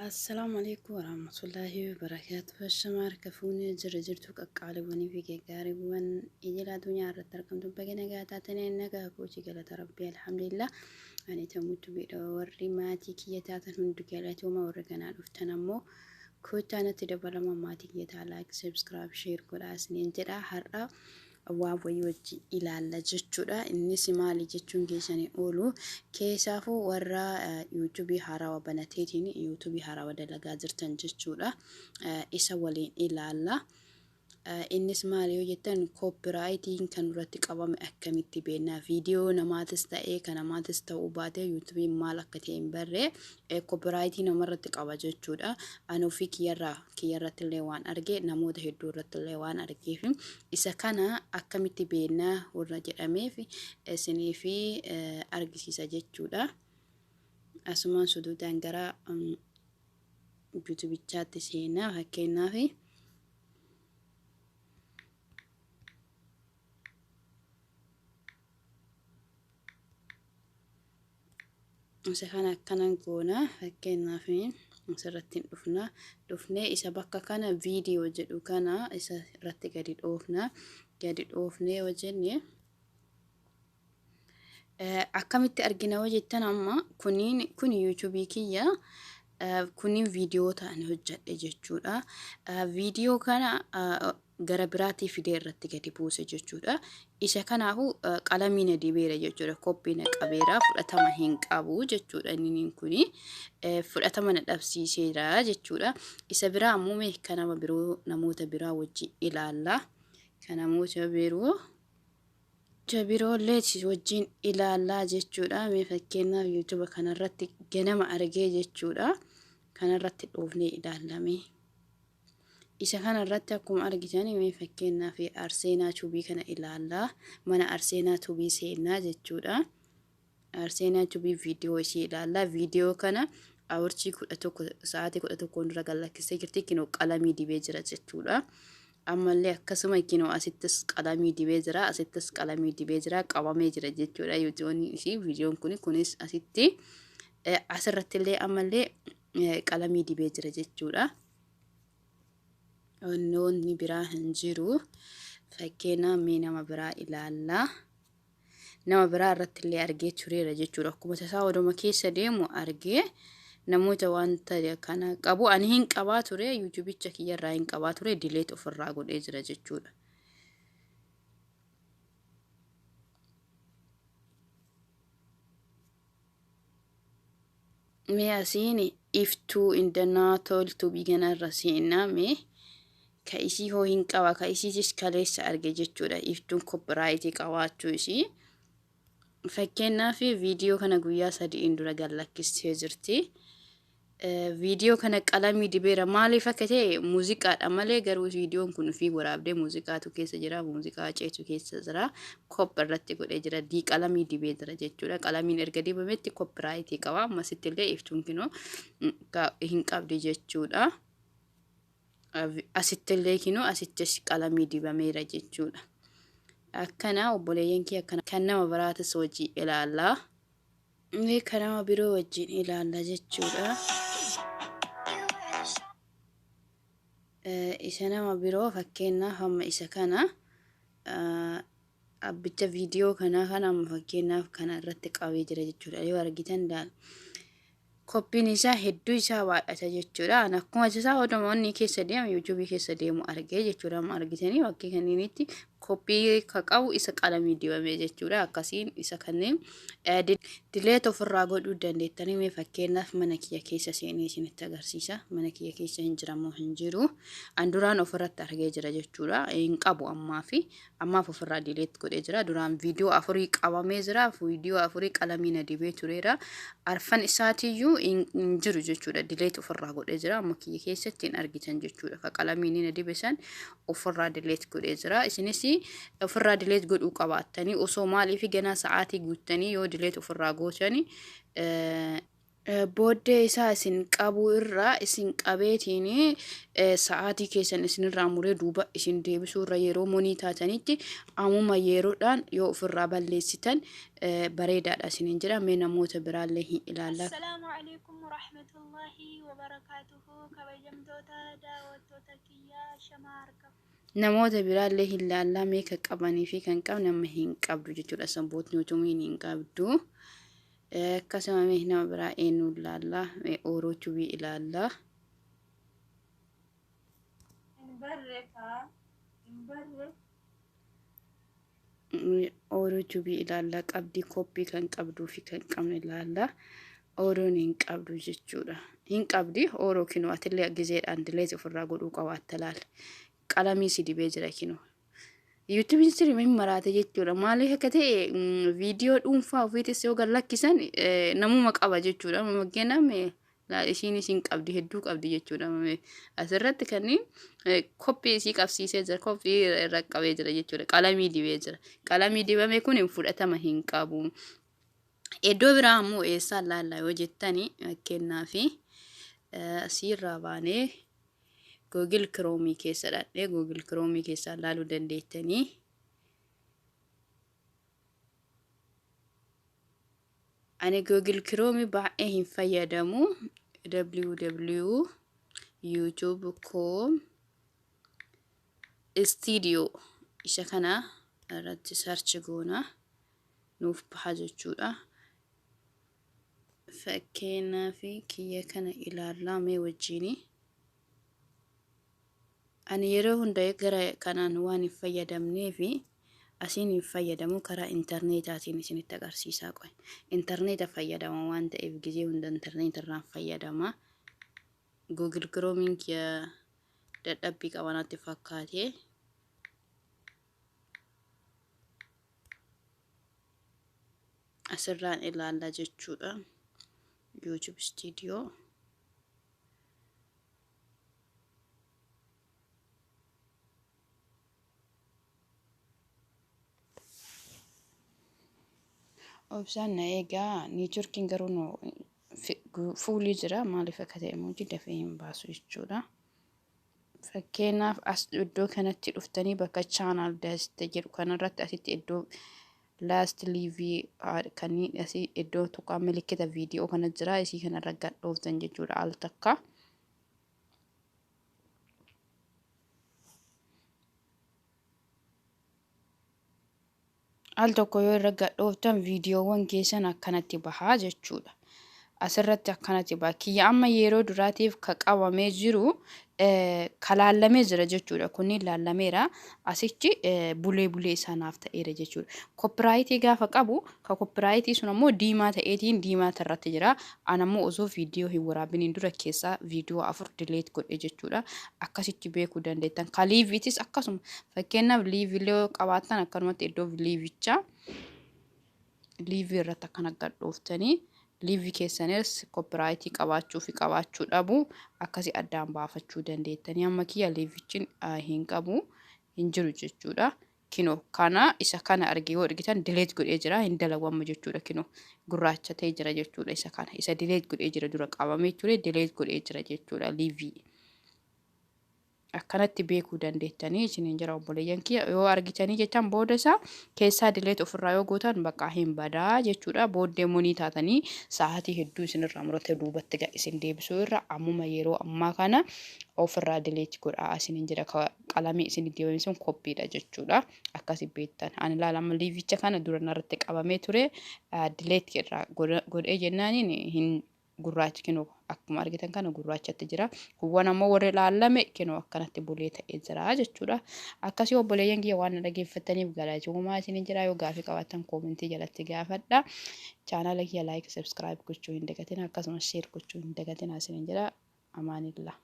Assalaamu alaikum warahmatullaahi wabarakaatuh. Ashama harka fuunee jira jirtu qaqqaaliiwwanii fi gaggaariiwwan idil addunyaa irratti argamtu baga nagaa taatanii nagaa kooti galata rabbii alhamdulillah. Ani tamutu bidha warri maatii kiyya taatan hundi galatooma warri ganaa dhuftan ammoo kottaa natti dabalama maatii kiyya taa like subscribe share godhaa isiniin jedha har'a waan wayii wajji ilaalla jechuudha. Innis maali jechuun keessanii oolu. Keessaafuu warra yuutuubii haarawa banateetiin yuutuubii haarawa dalagaa jirtan jechuudha. Isa waliin ilaalla. Innis maali yoo jettan koopiraayitiin kan irratti qabame akkamitti beekna? Viidiyoo namaatis ta'ee kan namaatis ta'uu baate yuutuubiin maal akka ta'e hin barree koopiraayitii namarratti qaba jechuudha. Ani ofii kiyyarraa kiyyarratti illee waan arge namoota hedduu irratti illee waan argeef isa kana akkamitti beekna warra jedhameef isiniif argisiisa jechuudha. Asumaan suduudaan gara yuutuubichaatti seenaa fakkeenyaaf. Isa kana akkana goona fakkeenyaaf asirratti hin dhufna dhufnee isa bakka kana viidiyoo jedhu kana isa irratti gadi dhoofna gadi dhoofnee yoo jenne akkamitti argina yoo jettan amma kuniin kun yuutuubii kiyya kuniin viidiyoo ta'an hojjedhe jechuudha. Viidiyoo kana gara biraatii fidee irratti gadi buuse jechuudha. Isa kanaafuu qalamii na dibeera jechuudha. Koppii na qabeera fudhatama hin qabu jechuudha. Inni kuni fudhatama na dhabsiiseera jechuudha. Isa biraa ammoo mee kan nama biroo namoota biraa wajjin ilaalla. Kan namoota biroo biroollee wajjin ilaallaa jechuudha. Mee fakkeenyaaf yuutuuba kanarratti ganama argee jechuudha. Kanarratti dhoofnee ilaallame. Isa kana irratti akkuma argitan mee fakkeenyaaf Arseenaa Tuubii kana ilaallaa. Mana Arseenaa Tuubii seenaa jechuudha. Arseenaa Tuubii viidiyoo ishee ilaallaa. Viidiyoo kana awurchii 11 sa'aatii 11 dura gad lakkistee jirti. Kinoo qalamii dibee jira jechuudha. Ammallee akkasuma kinoo asittis qalamii dibee jira. Asittis qalamii dibee jira. Qabamee jira jechuudha. Yuutuubiin ishii viidiyoon kun kunis asitti asirratti illee ammallee qalamii dibee jira jechuudha. Wantoonni biraa hin jiru. Fakkeenyaaf mee nama biraa ilaalla. Nama biraa irratti illee argee tureera jechuudha. Akkuma tasaa oduma keessa deemu argee namoota wanta kana qabu ani hin qabaa ture yuutuubicha kiyyarraa hin qabaa ture delete ofirraa godhee jira jechuudha. Mee asiin iftuu indanaa toltuu biyya irra seenaa mee ka isii hoo hin qaba ka isiitis kaleessa arge jechuudha. Iftuun koppiraayitii qabaachuu isii. Fakkeenyaaf viidiyoo kana guyyaa sadiin dura gad lakkistee jirti. Viidiyoo kana qalamii dibeera maaliif akka ta'e muuziqaadha malee garuu viidiyoon kun ofii waraabdee muuziqaatu keessa jira muuziqaa ceetu keessa jira koppa irratti godhee jira dii qalamii dibee jira jechuudha. Qalamiin erga dibametti koppiraayitii qaba ammasitti illee iftuun kinoo hin qabdi jechuudha. Asitti illee kinoo asittis qalamii dibameera jechuudha. Akkana obboleeyyan kee akkana kan nama biraatis hojii ilaallaa. Mee kan nama biroo wajjin ilaalla jechuudha. Isa nama biroo fakkeenyaaf hamma isa kana abbicha viidiyoo kanaa kana amma fakkeenyaaf kana irratti qabee jira jechuudha. Yoo argitan daal koppiin isaa hedduu isaa baay'ata jechuudha. Ani akkuma isaa odomoonni keessa deemu yuutuubii keessa deemu argee jechuudha. Amma argitanii bakkee kanneenitti koppii ka qabu isa qalamii dibame jechuudha. Akkasiin isa kanneen delete ofirraa godhuu dandeettanii mee fakkeenyaaf mana kiyya keessa seenee isinitti agarsiisa. Mana kiyya keessa hin jiramoo hin jiru. An duraan ofirratti argee jira jechuudha. Hin qabu ammaa fi ammaaf ofirraa delete godhee jira. Duraan viidiyoo afurii qabamee jira. Viidiyoo afurii qalamii na dibee tureera. Arfan isaatiiyyuu hin jiru jechuudha. Delete ofirraa godhee jira. Amma kiyya keessatti hin argitan jechuudha. Ka qalamii inni na dibe san ofirraa delete godhee jira. Isinis ofirraa delete godhuu qabaattanii osoo maaliif ganaa sa'aatii guuttanii yoo delete ofirraa gootanii Booddee isaa isin qabuu irraa isin qabeetiin sa'aatii keessan isinirraa muree duuba isin deebisuu irra, yeroo monii taatanitti ammuma yeroodhaan yoo ofirraa balleessitan bareedaadha isiniin jira. Mee namoota biraallee hin ilaalla. Assalaamu alaikum warahmatullahi wabarakaatuhu. Kabajamtoota daawwattoota kiyyaa, shamaa harka Namoota biraallee hin laallaa, mee kan qabanii fi kan qabne. Amma hin qabdu jechuudha. Sabbootni utumiin hin qabdu. Akkasuma mee nama biraa eenyu ilaallaa? Mee Ooroo Tubii ilaallaa. Hin barre kaa, hin barre. Ooroo Tubii ilaallaa, qabdii koppii kan qabduu fi kan qabne ilaallaa. Ooroon hin qabdu jechuudha. Hin qabdi ooroo. Kinoo atillee gizeedhaan delete ofirraa godhuu qabaatta. Laal, qalamii si dibee jira kinoo. YouTubeiin sirrii hin maraate jechuudha. Maaliif akka ta'e, viidiyoo dhuunfaa ofiitis yoo gad lakkisan namuma qaba jechuudha. Fakkeenyaaf ishiin isin qabdi, hedduu qabdi jechuudha. Asirratti kan koppii isii qabsiisee jira. Koppii irra qabee jira jechuudha. Qalamii dibee jira. Qalamii dibame kun hin fudhatama hin qabu. Iddoo biraa ammoo eessaan laalla yoo jettani, fakkeenyaaf asiirraa baanee Google Chrome keessa dhadhee Google Chrome keessaa laaluu dandeettanii. Ani Google Chrome baay'ee hin fayyadamu. www youtube.com studio isa kana irratti search goona, nuuf baha jechuudha. Fakkeenyaaf kiyya kana ilaallaa mee wajjini. Ani yeroo hunda gara kanaan waan hin fayyadamnee fi asiin hin fayyadamu, karaa intarneetaatiin isinitti agarsiisaa qoy. Intarneeta fayyadama waan ta'eef gizee hunda intarneeta irraan fayyadama. Google Chromeiin kiyya dadhabbii qaba natti fakkaate. Asirraan ilaalla jechuudha. YouTube Studio. Obsaan na eegaa, networkiin garuu nu fuulii jira, maaliif akka ta'e immoo dafee hin baasu jechuudha. Fakkeenyaaf as iddoo kanatti dhuftanii bakka channel date jedhu kanarratti, asitti iddoo last live kanneen asii iddoo tuqaa milikkita viidiyoo kana jira, isii kanarra gad dhooftan jechuudha al takka. Al tokko yoo irra gad dhooftan viidiyoowwan keessan akkanatti bahaa jechuudha. Asirratti akkanatti baha. Kiyya amma yeroo duraatiif ka qabamee jiru ka laallamee jira jechuudha. Kunniin laallameera. Asichi bulee bulee isaa naaf ta'eera jechuudha. Copyrightii gaafa qabu, ka copyrightii sun ammoo diimaa ta'eetiin diimaa irratti jira. An ammoo osoo viidiyoo hin waraabiniin dura keessaa viidiyoo afur delete godhe jechuudha. Akkasitti beekuu dandeettan. Ka liveiitis akkasuma. Fakkeenyaaf liveiillee yoo qabaattan akkanumatti iddoo liveichaa liveii irratti akkana gad dhooftanii liveii keessanis copyrightii qabaachuu fi qabaachuu dhabu akkasii addaan baafachuu dandeettanii. Amma kiyya liveichiin hin qabu, hin jiru jechuudha. Kinoo kana isa kana arge yoo argitan delete godhee jira, hin dalagu amma jechuudha. Kinoo gurraacha ta'ee jira jechuudha. Isa kana isa delete godhee jira, dura qabamee ture, delete godhee jira jechuudha liveii. Akkanatti beekuu dandeettanii isiniin jira obboleeyyan kiyya. Yoo argitanii jechaan booda isaa keessaa delete ofirraa yoo gootan bakka hin badaa jechuudha. Booddee monii taatanii sa'aatii hedduu isinirraa murate duubatti isin deebisuu irra ammuma yeroo ammaa kana ofirraa delete godhaa isiniin jira. Qalamii isin dibame sun koppiidha jechuudha. Akkasi beektan. Ani ilaala, amma liveicha kana dura narratti qabamee ture, delete irraa godhee jennaaniin hin gurraachi, kinoo akkuma argitan kana gurraachatti jira. Kuuwwan ammoo warri ilaallame kinoo akkanatti bulee ta'ee jira jechuudha. Akkasii obboleeyyan kiyya, waan na dhageeffattaniif galatoomaa isin jira. Yoo gaafii qabaattan commentii jalatti gaafadha. Channela kiyya like, subscribe gochuu hin dagatin, akkasumas share gochuu hin dagatin isin jira. Amaanillah.